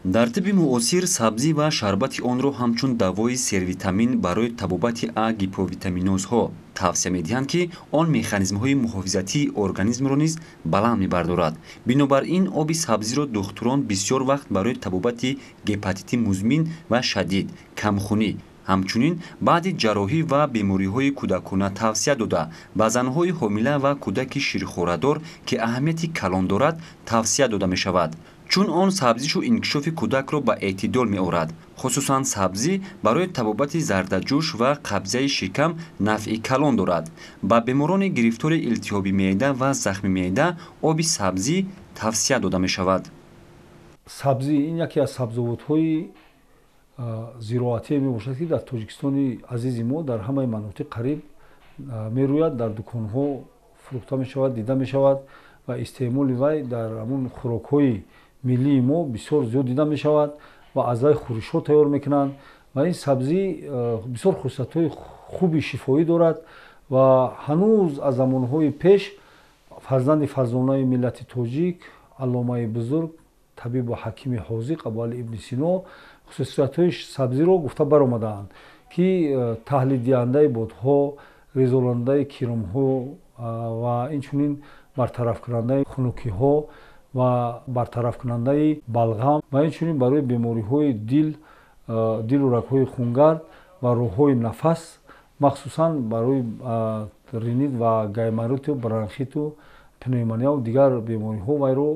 Дар тибби муосир сабзӣ ва шарбати онро ҳамчун давои сервитамин барои табобати А гиповитаминозҳо тавсия медиҳанд, ки он механизмҳои муҳофизатии организмро низ баланд мебардорад. Бинобар ин оби сабзиро духтурон бисёр вақт барои табобати гепатити музмин ва шадид, камхунӣ, ҳамчунин баъди ҷарроҳӣ ва бемориҳои кӯдакона тавсия дода, ба занҳои ҳомила ва кӯдаки ширхӯрадор, ки аҳамияти калон дорад, тавсия дода мешавад, чун он сабзишу инкишофи кӯдакро ба эътидол меорад. Хусусан сабзӣ барои табобати зардаҷӯш ва қабзияи шикам нафъи калон дорад. Ба беморони гирифтори илтиҳоби меъда ва захми меъда оби сабзӣ тавсия дода мешавад. Сабзӣ ин яке аз сабзавотҳои зироатие мебошад, ки дар Тоҷикистони азизи мо дар ҳамаи манотиқ қариб мерӯяд, дар дуконҳо фурӯхта мешавад, дида мешавад ва истеъмоли вай дар ҳамун хӯрокҳои миллии мо бисёр зиёд дида мешавад ва аз вай хӯришҳо тайёр мекунанд. Ва ин сабзӣ бисёр хусусиятҳои хуби шифоӣ дорад ва ҳанӯз аз замонҳои пеш фарзанди фарзонаи миллати тоҷик, алломаи бузург, табибу ҳакими ҳозиқ Абуалӣ ибни Сино хусусиятҳои сабзиро гуфта баромадаанд, ки таҳлилдиҳандаи бодҳо, резоландаи киромҳо ва инчунин бартарафкунандаи хунукиҳо ва бартарафкунандаи балғам ва инчунин барои бемориҳои дил, дилу рагҳои хунгард ва роҳҳои нафас, махсусан барои ринит ва гаймориту, бронхиту, пневмонияву дигар бемориҳо вайро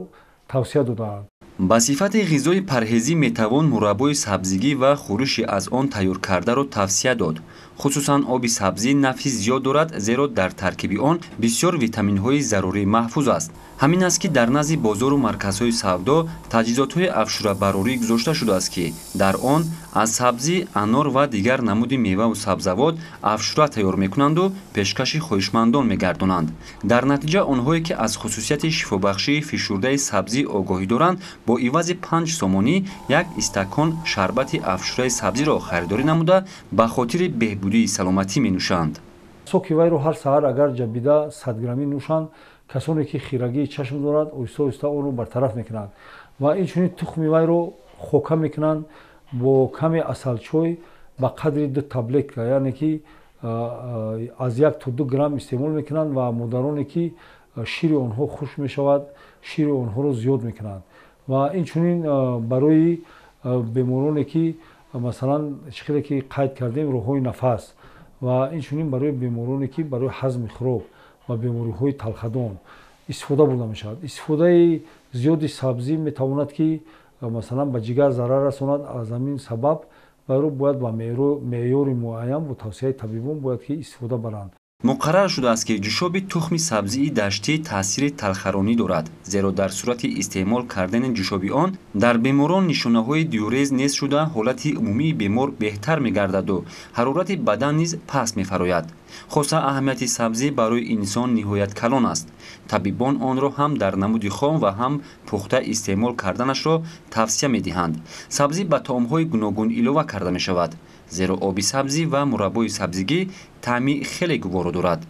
тавсия додаанд. Ба сифати ғизои парҳезӣ метавон мураббои сабзигӣ ва хӯриши аз он тайёр кардаро тавсия дод. Хусусан оби сабзӣ нафъи зиёд дорад, зеро дар таркиби он бисёр витаминҳои зарурӣ маҳфуз аст. Ҳамин аст, ки дар назди бозору марказҳои савдо таҷҳизотҳои афшурабарорӣ гузошта шудааст, ки дар он аз сабзӣ, анор ва дигар намуди меваву сабзавот афшура тайёр мекунанду пешкаши хоҳишмандон мегардонанд. Дар натиҷа онҳое, ки аз хусусияти шифобахшии фишурдаи сабзӣ огоҳӣ доранд, бо ивази 5 сомонӣ як истакон шарбати афшураи сабзиро харидорӣ намуда, ба хотири беҳбудии саломатӣ менӯшанд. Соки вайро ҳар саҳар агар ҷабида 100 граммӣ нӯшанд, касоне ки хирагии чашм дорад, оҳиста оҳиста онро бартараф мекунанд. Ва инчунин тухми вайро хока мекунанд бо каме асалчой ба қадри 2 таблетка, яъне ки аз 1 то 2 грамм истеъмол мекунанд ва модароне ки шири онҳо хушк мешавад, шири онҳоро зиёд мекунанд. Ва инчунин барои бемороне ки масалан чӣ хеле ки қайд кардем роҳҳои нафас ва инчунин барои бемороне ки барои ҳазми хӯрок ва бемориҳои талхадон истифода бурда мешавад. Истифодаи зиёди сабзӣ метавонад, ки масалан ба ҷигар зарар расонад. Аз ҳамин сабаб вайро бояд ба меъёри муайян бо тавсияи табибон бояд ки истифода баранд. Муқаррар шудааст, ки ҷӯшоби тухми сабзии даштӣ таъсири талхаронӣ дорад, зеро дар сурати истеъмол кардани ҷӯшоби он дар беморон нишонаҳои диурез нест шуда, ҳолати умумии бемор беҳтар мегардаду ҳарорати бадан низ паст мефарояд. Хоса аҳамияти сабзӣ барои инсон ниҳоят калон аст. Табибон онро ҳам дар намуди хом ва ҳам пухта истеъмол карданашро тавсия медиҳанд. Сабзӣ ба таомҳои гуногун илова карда мешавад, зеро оби сабзӣ ва мураббои сабзигӣ таъми хеле гуворо дорад.